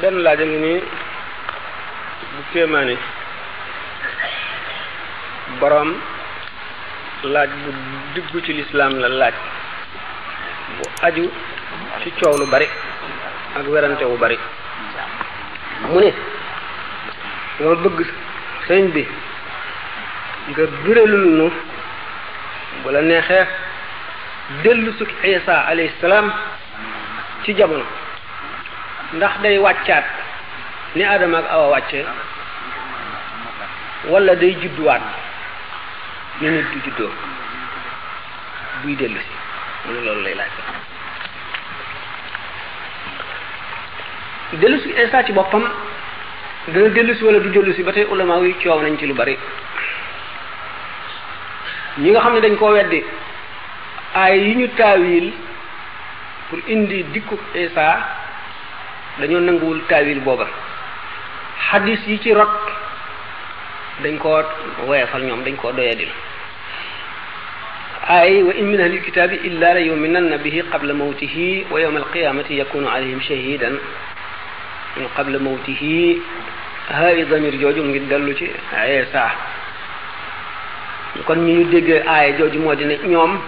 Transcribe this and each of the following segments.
benn laaj a ngi nii bu kéemaane boroom laaj bu diggu ci lislaam la laaj bu aju ci coow lu bari ak werante wu bari mu ne dama bëgg sëñ bi nga biralul nu bu la neexee dellu suk Isa alayhi salaam ci jamono ndax day wàccaat ni Adama ak Awa wàcce wala day judduwaat ni nit du juddoo buy dellu si mu ne loolu lay laaj dellu si Isa ci boppam dana dellu si wala du dellu si ba tey ulama yi coow nañ ci lu bari ñi nga xam ne dañ koo weddi ay yi ñu taawil pour indi dikku Isa dañoo nanguwul taawil booba xadis yi ci rot dañ koo woyefal ñoom dañ koo doyadil ay wa in min ahlil kitaabi illa la yuminanna bihi qabla mawtihi wa yawma alqiyamati yakunu alayhim shahidan min qabla mawtihi haay damir jooju mu ngi dellu ci Isa kon ñu déggee aaya jooju moo di ne ñoom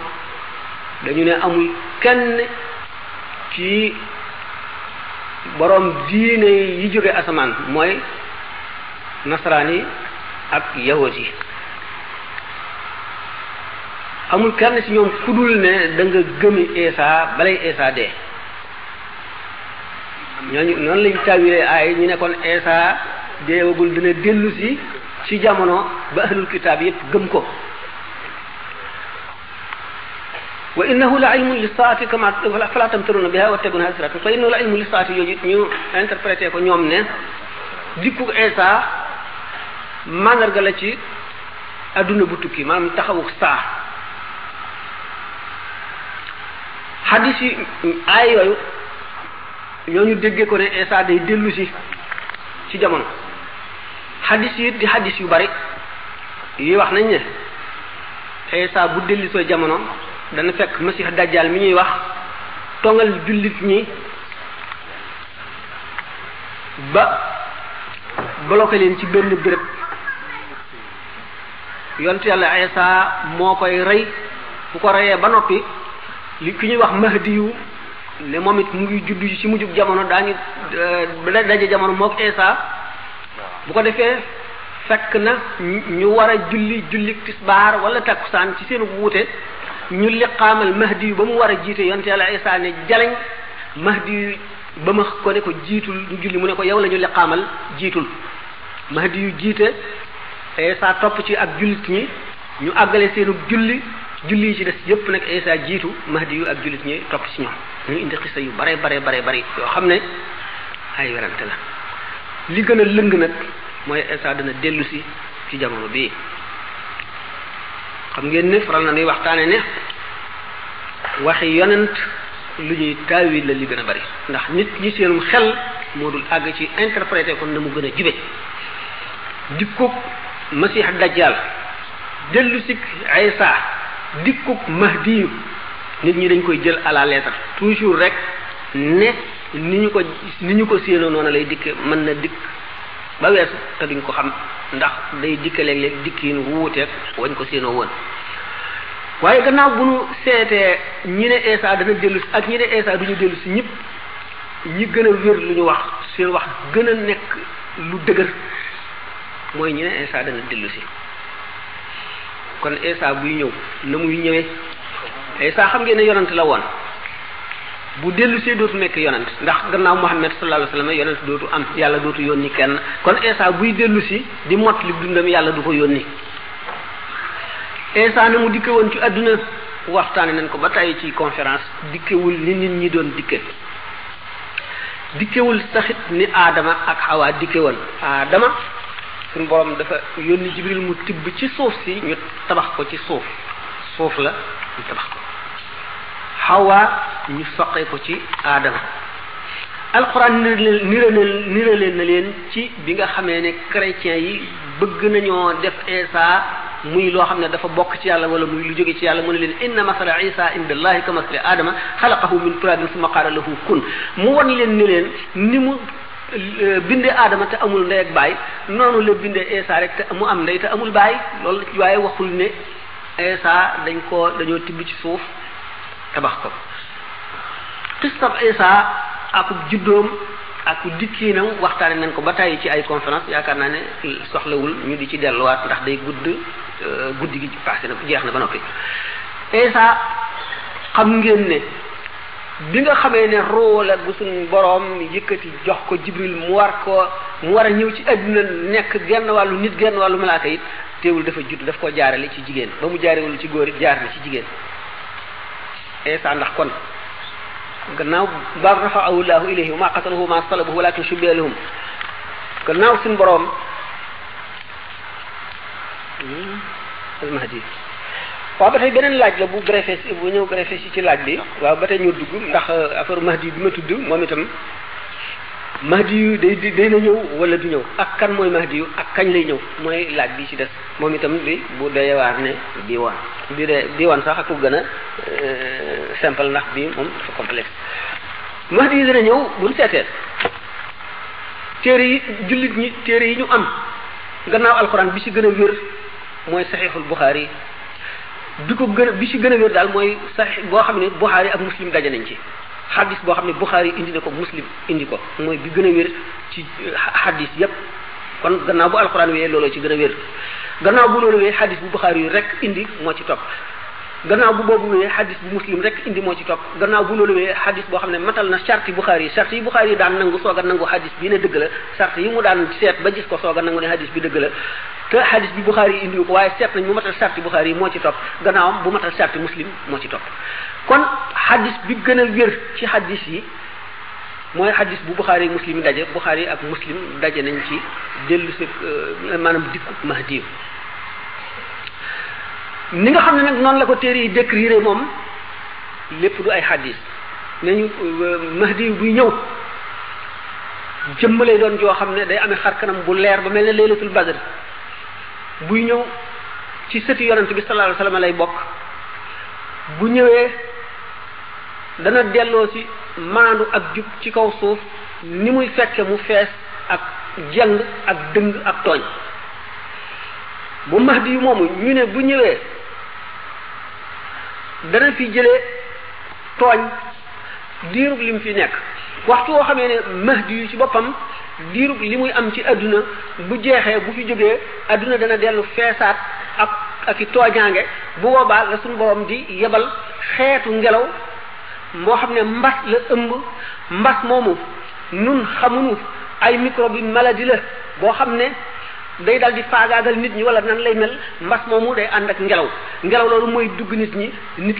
dañu ne amul kenn ci borom diine yi jóge asamaan mooy nasaraan yi ak yahud yi amul kenn ci ñoom ku dul ne da nga gëmi Isa balay Isa dee ñooñu noonu lañ tawiree aay ñu ne kon Isa deewagul dina dellu si ci jamono ba ahlul kitaab yépp gëm ko wa innahu la ilmun lisaati kama fala tamtaruna biha wattabi'una siratan fa innahu la ilmun lisaati yooyu ñu interprété ko ñoom ne dikku Isa mandarga la ci adduna bu tukki maanaam taxawuk saa hadis yi ay yooyu ñooñu déggee ko ne Isa day dellu si ci jamono hadis yi di hadis yu bari yi wax nañ ne Isa bu dellu soo jamono dana fekk Masih Dajjal mi ñuy wax tongal jullit ñi ba bloqué leen ci benn béréb yontu yàlla Isa moo koy rey bu ko reyee ba noppi li ki ñuy wax Mahdi yu ne moom it mu ngi juddu ci mujjub jamono daañu daje jamono mook Isa bu ko defee fekk na ñu war a julli tisbaar wala takkusaan ci seenu wuute ñu liqaamal Mahdi yu ba mu war a jiite yonte yàlla Isa ne jaleñ Mahdi yu ba ma ko ne ko jiitul ñu julli mu ne ko yow la ñu liqaamal jiitul Mahdi yu jiite Isa topp ci ak jullit ñi ñu àggale seenu julli yi ci des yépp nag Isa jiitu Mahdi yu ak jullit ñi topp ci ñoom ñu indi xisa yu bare yoo xam ne ay werante la li gën a lëng nag mooy Isa dana dellu si ci jamono bii xam ngeen ne faral na nuy waxtaane ne waxi yonent lu ñuy taawil la li gën a bari ndax nit ñi seenum xel moo dul àgg ci interprété kon na mu gën a jube dikkub Masih Dajjal dellu si Isa dikkub Mahdi yu nit ñi dañ koy jël à la lettre toujours rek ne ni ñu ko séenoo noonu lay dikke mën na dikk ba weesu te duñ ko xam ndax day dikke léeg-léeg dikkiin wuuteeg wañ ko séenoo woon waaye gannaaw bu nu seetee ñi ne Isa dana dellu si ak ñi ne Isa duñu dellu si ñëpp ñi gën a wér lu ñu wax seen wax gën a nekk lu dëgër mooy ñi ne Isa dana dellu si kon Isa buy ñëw na muy ñëwee Isa xam ngeen ne yonent la woon bu dellu see dootu nekk yonent ndax gannaaw Muhammad sallallahu alayhi wasallam yonent dootu am yàlla dootu yónni kenn kon Isa buy dellu si di mott li dundam yàlla du ko yónni Isa na mu dikke woon ci àdduna waxtaane nañ ko ba tey ci conférence dikkewul ni nit ñi doon dikkewul saxit ni Adama ak Hawa dikke woon Adama suñu borom dafa yónni Jibril mu tibb ci suuf si ñu tabax ko ci suuf la ñu tabax ko Hawa ñu soqee ko ci Adama alquran nirale na leen ci bi nga xamee ne chrétiens yi bëgg nañoo def Isa muy loo xam ne dafa bokk ci yàlla wala muy lu jóge ci yàlla mu ne leen inna masala Isa inda allahi ka masali Adama xalaqahu min turabin summa qaala lahu kun mu won leen ni leen ni mu bindee aadama te amul ndey ak baay noonu la bindee Isa rek te mu am ndey te amul baay loolu waaye waxul ne Isa dañoo tibb ci suuf tabax ko xistab Isa ak juddoom ak dikkiinam waxtaane nañ ko ba tàyyi ci ay conférence yaakaar naa ne soxlawul ñu di ci delluwaat ndax day guddi gi passé na jeex na ba noppi. Isa xam ngeen ne bi nga xamee ne roo la gu suñ boroom yëkkati jox ko Jibril mu war a ñëw ci àdduna nekk genn wàllu nit genn wàllu malaaka it teewul dafa judd daf koo jaarale ci jigéen ba mu jaarewul ci góor it jaar na ci jigéen. Isa ndax kon gannaaw bal rafa'ahu llahu ilayhi wa ma qataluhu ma salabuhu walakin shubbiha lahum gannaaw suñ boroom al-Mahdi waaw ba tey beneen laaj la bu ñëw greffé ci laaj bi waaw ba tey ñoo dugg ndax affaire Mahdi bi ma tudd moom itam Mahdi yu day na ñëw wala du ñëw ak kan mooy Mahdi yu ak kañ lay ñëw mooy laaj bi ci des moom itam bi bu doyewaar ne diiwaan sax ak ko gën a simple ndax bii moom dafa complexe. Mahdi yu dina ñëw buñ seetee téere yi jullit ñi téere yi ñu am gannaaw alxuraan bi ci gën a wér mooy saxiixul Buxaari bi ci gën a wér daal mooy saxiix boo xam ne Buxaari ak Muslim daje nañ ci. xadis boo xam ne Buxaari indi na ko Muslim indi ko mooy bi gën a wér ci xadis yépp kon gannaaw bu alxuraan wéyee looloo ci gën a wér gannaaw bu loolu wéyee xadis bu Buxaari yu rek indi moo ci topp gannaaw bu boobu wéyee xadis bu Muslim rek indi moo ci topp gannaaw bu loolu wéyee xadis boo xam ne matal na charte Buxaari yi Buxaari yi daan nangu soog a nangu xadis bi ne dëgg la charte yi mu daan seet ba gis ko soog a nangu ne xadis bi dëgg la te xadis bi Buxaari yi indi ko waaye seet nañ mu matal charte Buxaari yi moo ci topp gannaawam bu matal charte Muslim moo ci topp kon xadis bi gën a wér ci xadis yi mooy xadis bu Buxaari Muslim daje Buxaari ak Muslim daje nañ ci dellu si maanaam dikkub Mahdi ni nga xam ne nag noonu la ko téere yi décrire moom lépp du ay xadis nañu Mahdi buy ñëw jëmm lay doon joo xam ne day amee xar kanam bu leer ba mel ne laylatul badr buy ñëw ci sëti yonent bi sallallahu alayhi wasallam lay bokk bu ñëwee dana delloo ci maandu ak jub ci kaw suuf ni muy fekke mu fees ak jeng ak dëng ak tooñ bu Mahdi yu moomu ñu ne bu ñëwee dana fi jëlee tooñ diirub li mu fi nekk waxtu woo xamee ne Mahdi yu ci boppam diirub li muy am ci adduna bu jeexee bu fi jógee adduna dana dellu feesaat ak i tooñaange bu boobaa la suñu borom di yebal xeetu ngelaw moo xam ne mbas la ëmb mbas moomu nun xamuñu ay microbe maladie la boo xam ne day dal di faagaagal nit ñi wala nan lay mel mbas moomu day ànd ak ngelaw loolu mooy dugg nit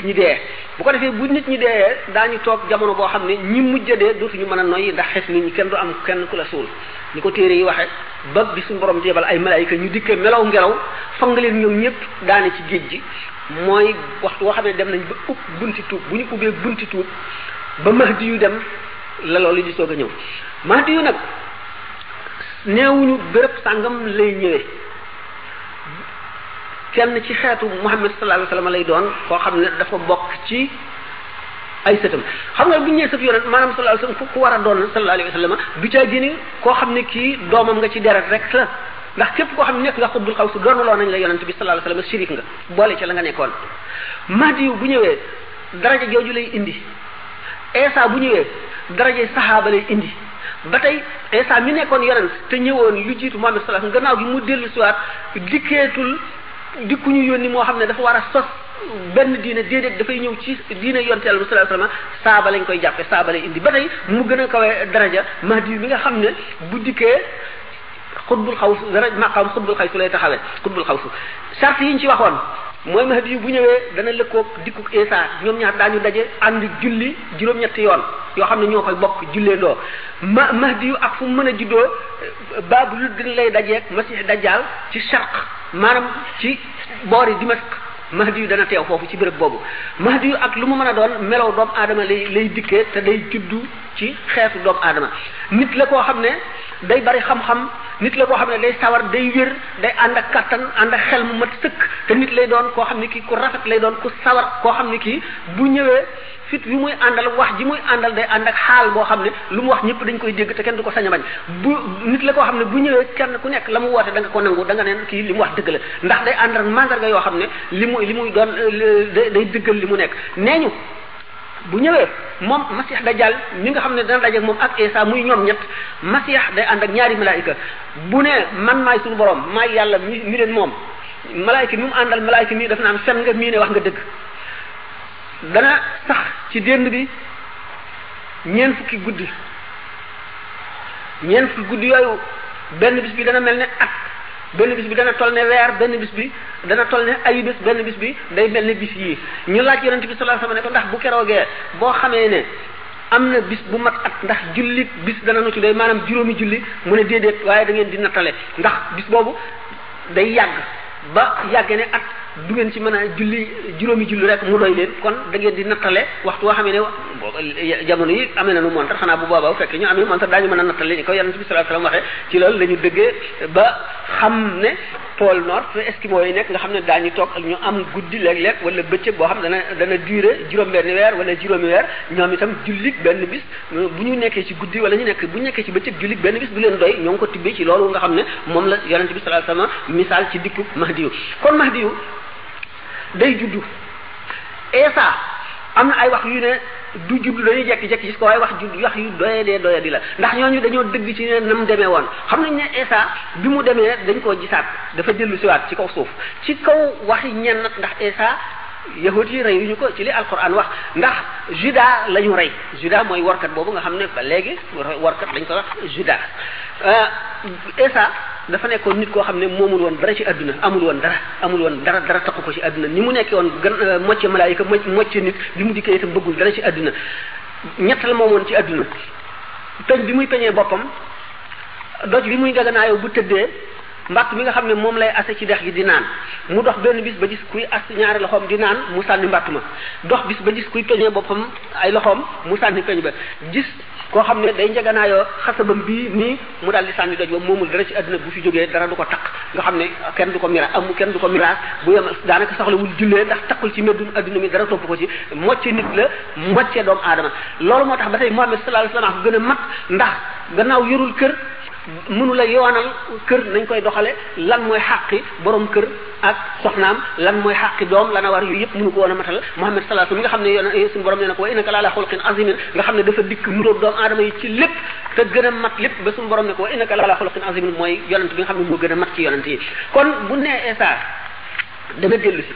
ñi dee bu ko defee bu nit ñi dee daañu toog jamono boo xam ne ñi mujj a dee dootuñu mën a noyyi ndax xes nit ñi kenn du am kenn ku la suul ni ko téere yi waxe ba bi suñu borom di yebal ay malaayika ñu dikkee melaw ngelaw fang leen ñoom ñëpp daane ci géej gi mooy waxtu woo xam ne dem nañ ba ub bunti tuub bu ñu ubbee bunti tuub ba Mahdi yu dem la loolu di soog a ñëw Mahdi yu nag neewuñu béréb sàngam lay ñëwee kenn ci xeetu Muhammad sallallahu alayhi wasallam lay doon koo xam ne dafa bokk ci ay sëtam xam nga bu ñu nee sëtu yonent maanaam sallallahu alayhi wasallam ku war a doon sallallahu alayhi wasallam du caa génne koo xam ne kii doomam nga ci deret rek la ndax képp koo xam ne nekk nga xutbul xaw su doonaloo nañ la yonent bi sallallahu alayhi wasallam shérif nga boole ci la nga nekkoon Mahdi bu ñëwee daraja jooju lay indi Isa bu ñëwee daraja saxaaba lay indi ba tey Isa mi nekkoon yonent te ñëwoon lu jiitu Muhammad sallallahu alayhi wasallam gannaaw gi mu dellu siwaat dikkuñu yónni moo xam ne dafa war a sos benn diine déedéet dafay ñëw ci diine yonte Yàlla sallallahu alayhi wasallam saaba lañ koy jàppe saaba lay indi ba tey mu gën a kawe daraja Mahdi mi nga xam ne bu dikkee xutbul xaws dara maqaam xutbul xaws lay taxawee xutbul xaws charte yi ñu ci waxoon mooy Mahdi bu ñëwee dana lëkkoog dikkuk Isa ñoom ñaar daañu daje ànd julli juróom-ñetti yoon yoo xam ne ñoo koy bokk julleendoo Mahdi ak fu mu mën a juddoo baabu lu din lay dajeeg Masih Dajjal ci Sharq maanaam ci boori Dimashq Mahdi dana teew foofu ci béréb boobu Mahdi ak lu mu mën a doon melaw doomu aadama lay dikkee te day juddu ci xeetu doomu aadama nit la koo xam ne day bari xam-xam nit la koo xam ne day sawar day wér day ànd ak kattan ànd ak xel mu mat sëkk te nit lay doon koo xam ne kii ku rafet lay doon ku sawar koo xam ne kii bu ñëwee fit bi muy àndal wax ji muy àndal day ànd ak xaal boo xam ne lu mu wax ñëpp dañ koy dégg te kenn du ko sañ a bañ bu nit la koo xam ne bu ñëwee kenn ku nekk la mu woote da nga ko nangu da nga neen kii li mu wax dëgg la ndax day ànd ak mandarga yoo xam ne li muy doon day dëggal li mu nekk nee ñu bu ñëwee moom Masih Dajjal mi nga xam ne dana daje ak moom ak Isa muy ñoom ñett Masih day ànd ak ñaari malaayika bu ne man maay suñu borom maay yàlla mi leen moom malaayika mi mu àndal malaayika mi daf naan fen nga mii ne wax nga dëgg dana sax ci dénd bi ñeent fukki guddi yooyu benn bis bi dana mel ne at benn bis bi dana toll ne weer benn bis bi dana toll ne ayu bés benn bis bi day mel ne bis yii ñu laaj yonent bi sallallahu alayhi wasallam ne ko ndax bu keroogee boo xamee ne am na bis bu mat at ndax julli bis dana nu ci day maanaam juróomi julli mu ne déedéet waaye da ngeen di nattale ndax bis boobu day yàgg ba yàggee ne at du ngeen ci mën a julli juróomi julli rek mu doy leen kon da ngeen di nattale waxtu woo xamee ne jamono yi amee na nu montar xanaa bu boobaa bu fekkee ñu amee montar daañu mën a nattale ni ko yonent bi sallallahu alayhi wasallam waxee ci loolu la ñu dëggee ba xam ne pôle nord te Eskimo yi nekk nga xam ne daañu toog ak ñu am guddi léeg-léeg wala bëccëg boo xam dana durer juróom-benn weer wala juróomi weer ñoom itam jullit benn bis bu ñu nekkee ci guddi wala ñu nekk bu ñu nekkee ci bëccëg jullit benn bis du leen doy ñoo ngi ko tibbee ci loolu nga xam ne moom la yonent bi sallallahu alayhi wasallam misaal ci dikku Mahdiyu kon Mahdiyu day juddu Isa am na ay wax yu ne du juddu dañuy jekki-jekki gis ko waaye wax yu doye di la ndax ñooñu dañoo dëgg ci ne na mu demee woon xam nañ ne Isa bi mu demee dañ koo gisaat dafa dellu siwaat ci kaw suuf ci kaw waxi ñenn ndax Isa yahut yi rey ñu ko ci li alquran wax ndax Juda la ñu rey Juda mooy warkat boobu nga xam ne ba léegi warkat lañ ko wax Juda Isa dafa nekkoon nit koo xam ne moomul woon dara ci àdduna amul woon dara taxu ko ci àdduna ni mu nekkee woon gën mocce malaayika mocce nit bi mu dikkee itam bëggul dara ci àdduna ñett la moomoon ci àdduna peñ bi muy peñee boppam doj bi muy gaganaayoo bu tëddee mbàtt mi nga xam ne moom lay ase ci dex gi di naan mu dox benn bis ba gis kuy as ñaari loxoom di naan mu sànni mbàtt ma dox bis ba gis kuy peñee boppam ay loxoom mu sànni peñ ba gis koo xam ne day njeganaayoo xasabam bii nii mu daal di sànni doj ba moomul dara ci àdduna bu fi jógee dara du ko takk nga xam ne kenn du ko miraas bu yem daanaka soxlawul jullee ndax takkul ci meddum àdduna mi dara topp ko ci mocce nit la mocce doomu aadama loolu moo tax ba tey Muhammad sallallahu alayhi wasallam gën a mat ndax gannaaw yorul kër mënu la yoonal kër nañ koy doxale lan mooy xàqi borom kër ak soxnaam lan mooy xàqi doom lana war yooyu yëpp mënu ko woon a matal Muhammad sallallahu alayhi wasallam mi nga xam ne suñu borom nee na ko wa innaka la ala xuluqin azimin nga xam ne dafa dikk nuróog doomu aadama yi ci lépp te gën a mat lépp ba suñu borom ne ko wa innaka la ala xuluqin azimin mooy yonent bi nga xam ne moo gën a mat ci yonent yi kon bu nee Isa dana dellu si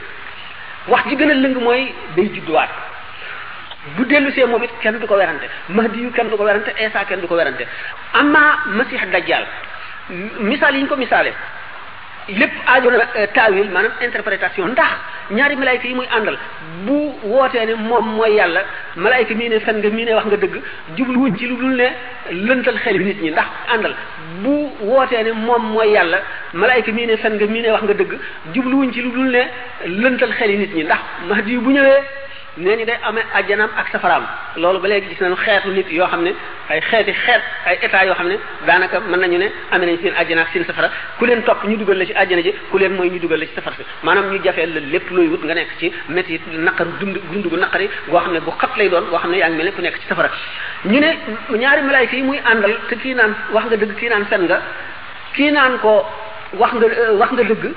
wax ji gën a lëng mooy day judduwaat bu dellu see moom it kenn du ko werante Mahdi yu kenn du ko werante Isa kenn du ko werante amma Masih Dajjal misaal yi ñu ko misaale lépp aajo na taawil maanaam interprétation ndax ñaari malaayka yi muy àndal bu wootee ne moom mooy yàlla malaayka mii ne fen nga mii ne wax nga dëgg jubluwuñ ci lu dul ne lëntal xel nit ñi ndax àndal bu wootee ne moom mooy yàlla malaayka mii ne fen nga mii ne wax nga dëgg jubluwuñ ci lu dul ne lëntal xel nit ñi ndax Mahdi yu bu ñëwee nee ñu day amee ajjanaam ak safaraam loolu ba léegi gis nañu xeetu nit yoo xam ne ay état yoo xam ne daanaka mën nañu ne amee nañ seen ajjana ak seen safara ku leen topp ñu dugal la ci ajjana ji ku leen mooy ñu dugal la ci safara si maanaam ñu jafeel la lépp looy wut nga nekk ci métti naqaru dund gu naqari goo xam ne bu xat lay doon goo xam ne yaa ngi mel ne ku nekk ci safara ñu ne ñaari malaayka yi muy àndal te kii naan wax nga dëgg kii naan fen nga kii naan ko wax nga dëgg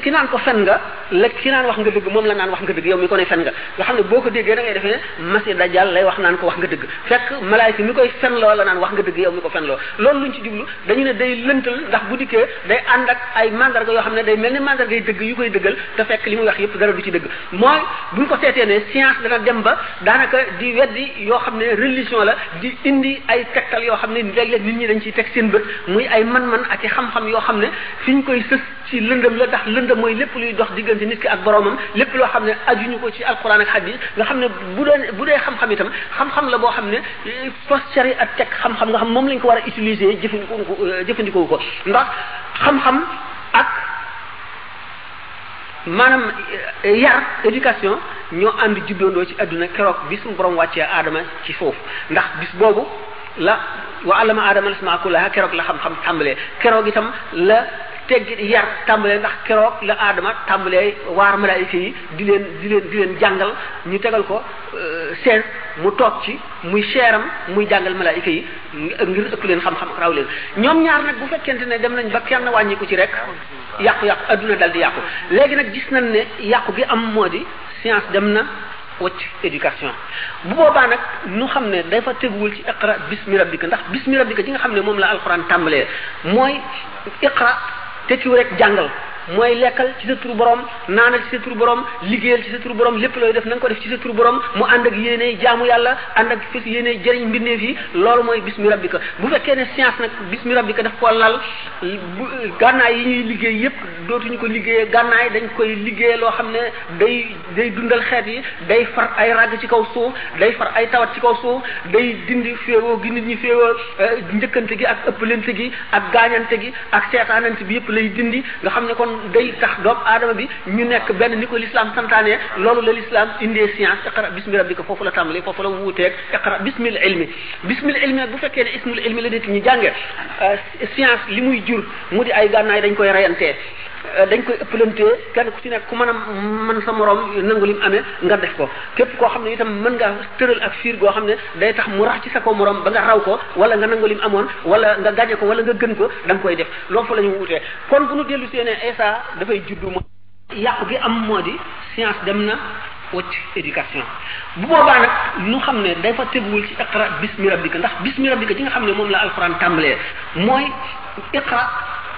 ki naan ko fen nga la ki naan wax nga dëgg moom la naan wax nga dëgg yow mi ko ne fen nga xam ne boo ko déggee da ngay defee ne Masih Dajjal lay wax naan ko wax nga dëgg fekk malaayka mi koy fen loo la naan wax nga dëgg yow mi ko fen loo loolu luñ ci jublu dañu ne day lëntal ndax bu dikkee day ànd ak ay mandarga yoo xam ne day mel ni mandarga yi dëgg yu koy dëggal te fekk li muy wax yëpp dara du ci dëgg mooy buñ ko seetee ne science dana dem ba daanaka di weddi yoo xam ne religion la di indi ay tegtal yoo xam ne léeg-léeg nit ñi dañ ciy teg seen bët muy ay man-man ak i xam-xam yoo xam ne fi ñu koy sës ci lëndëm la ndax lëndëm mooy lépp luy dox diggante nit ki ak boromam lépp loo xam ne ajuñu ko ci alquran ak hadith nga xam ne bu dee xam-xam itam xam-xam la boo xam ne fas cari ak teg xam-xam nga xam moom lañ ko war a utiliser jëfandikoo ko ndax xam-xam ak maanaam yar éducation ñoo ànd jubloondoo ci àdduna keroog bi suñu borom wàccee aadama ci foofu ndax bis boobu la wa allama aadama al-asmaa kullahaa keroog la xam-xam tàmbalee keroog itam la teggi yar tàmbalee ndax keroog la aadama tàmbalee waar malaayika yi di leen jàngal ñu tegal ko seen mu toog ci muy seeram muy jàngal malaayika yi ngir ëpp leen xam-xam raw leen ñoom ñaar nag bu fekkente ne dem nañ ba kenn wàññiku ci rek yàqu-yàqu adduna dal di yàqu léegi nag gis nañ ne yàqu gi am moo di science dem na wacc éducation bu boobaa nag nu xam ne dafa teguwul ci iqra bismi rabbika ndax bismi rabbika ji nga xam ne moom la alquran tàmbalee mooy iqra tekkiwu rek jàngal mooy lekkal ci sa turu borom naanal ci sa turu borom liggéeyal ci sa turu borom lépp looy def na nga ko def ci sa turu borom mu ànd ak yéeney jaamu yàlla ànd ak fas yéeney jëriñ mbindeef yi loolu mooy bismi rabbika bu fekkee ne science nag bismi rabbika daf ko lal gànnaay yi ñuy liggéey yépp dootuñu ko liggéeyee gànnaay dañ koy liggéey loo xam ne day dundal xeet yi day far ay ràgg ci kaw suuf day far ay tawat ci kaw suuf day dindi féewoo gi nit ñi féewoo njëkkante gi ak ëppalante gi ak gaañante gi ak seetaanante bi yépp lay dindi nga xam ne kon day tax doomu aadama bi ñu nekk benn ni ko l'islam santaane loolu la l'islam indee science iqra bismi rabbika foofu la tàmbalee foofu la wuuteeg iqra bismil ilmi bu fekkee ne ismul ilmi la nit ñi jànge science li muy jur mu di ay gànnaay dañ koy reyantee dañ koy ëppalantee kenn ku ci nekk ku mën a mën sa morom nangu lim amee nga def ko képp koo xam ne itam mën nga tëral ak fiir goo xam ne day tax mu rax ci sa ko morom ba nga raw ko wala nga nangu lim amoon wala nga gañe ko wala nga gën ko da nga koy def loolu fa la ñu wutee kon bu ñu dellu see ne Isa dafay juddu mo yàqu gi am moo di science dem na wacc éducation bu boobaa nag nu xam ne dafa teguwul ci iqra bismi rabbika ndax bismi rabbika ji nga xam ne moom la alquran tàmbalee mooy iqra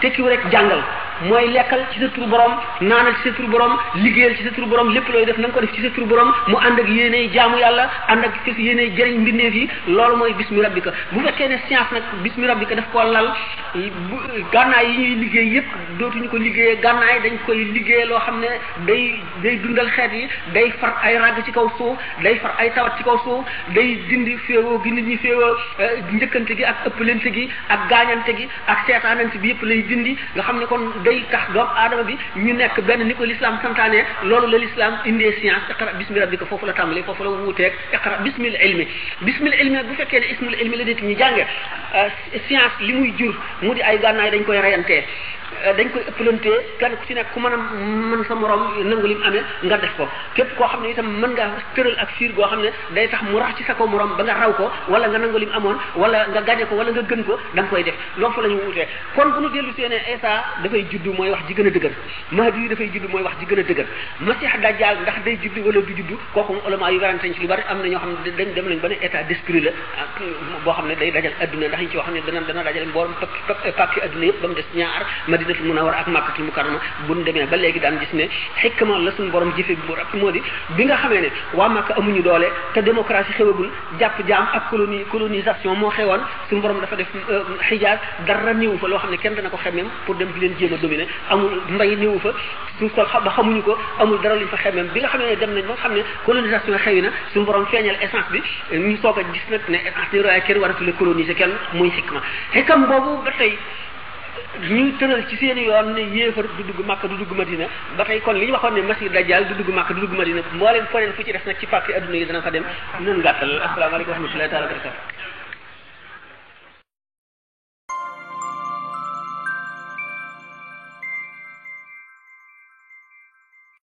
tekkiwu rek jàngal mooy lekkal ci sa turu borom naanal ci sa turu borom liggéeyal ci sa turu borom lépp looy def na nga ko def ci sa turu borom mu ànd ak yéeney jaamu yàlla ànd ak fas yéeney jëriñ mbindeef yi loolu mooy bismi rabbika bu fekkee ne science nag bismi rabbika daf ko lal gànnaay yi ñuy liggéey yépp dootuñu ko liggéeyee gànnaay dañ koy liggéey loo xam ne day dundal xeet yi day far ay ràgg ci kaw suuf day far ay tawat ci kaw suuf day dindi féewoo gi nit ñi féewoo njëkkante gi ak ëppalante gi ak gaañante gi ak seetaanante bi yépp lay dindi nga xam ne kon day tax doomu aadama bi ñu nekk benn ni ko l'islam santaane loolu la l'islam indee science iqra bismi rabbika foofu la tàmbalee foofu la wuuteeg iqra bismil ilmi bu fekkee ne ismul ilmi la nit ñi jànge science li muy jur mu di ay gànnaay dañ koy reyantee dañ koy ëppalantee kenn ku ci nekk ku mën a mën sa morom nangu lim amee nga def ko képp koo xam ne itam mën nga tëral ak fiir goo xam ne day tax mu rax ci sa ko morom ba nga raw ko wala nga nangu lim amoon wala nga gañe ko wala nga gën ko da nga koy def loolu fa la ñu wutee kon bu ñu dellu see ne Isa dafay juddu mooy wax ji gën a dëgër Mahdi yi dafay juddu mooy wax ji gën a dëgër Masih Dajjal ndax day juddu wala du juddu kooku ulama yu werante ci lu bari am na ñoo xam ne dañ dem nañ ba ne état d'esprit la boo xam ne day dajal adduna ndax ñu ci wax ne dana dajal mboolem pakki adduna yëpp ba mu des ñaar Madinatul Munawwara ak Makkatul Mukarrama bu ñu demee ba léegi daan gis ne xikma la suñu borom jëfe bu rap moo di bi nga xamee ne waa Makka amuñu doole te démocratie xewagul jàpp jaam ak colonisation moo xewoon suñu borom dafa def Hijaaz dara néewu fa loo xam ne kenn dana ko xemmeem pour dem di leen jéem a dominer amul mbay néewu fa suuf sol ba xamuñu ko amul dara luñ fa xemmeem bi nga xamee ne dem nañ ba nga xam ne colonisation xewi na suñu borom feeñal essence bi ñu soog a gis nag ne essence ni royaay kenn waratule coloniser kenn muy xikam boobu ba tey ñu tëral ci seen yoon ne yéefar du dugg Makka du dugg Madina ba tey kon li ñu waxoon ne Masih Dajjal du dugg Makka du dugg Madina mbooleem feneen fu ci def nag ci pàkki adduna yi dana fa dem noonu gàttal asalaamaaleykum wa rahmatullahi taala wa barakatu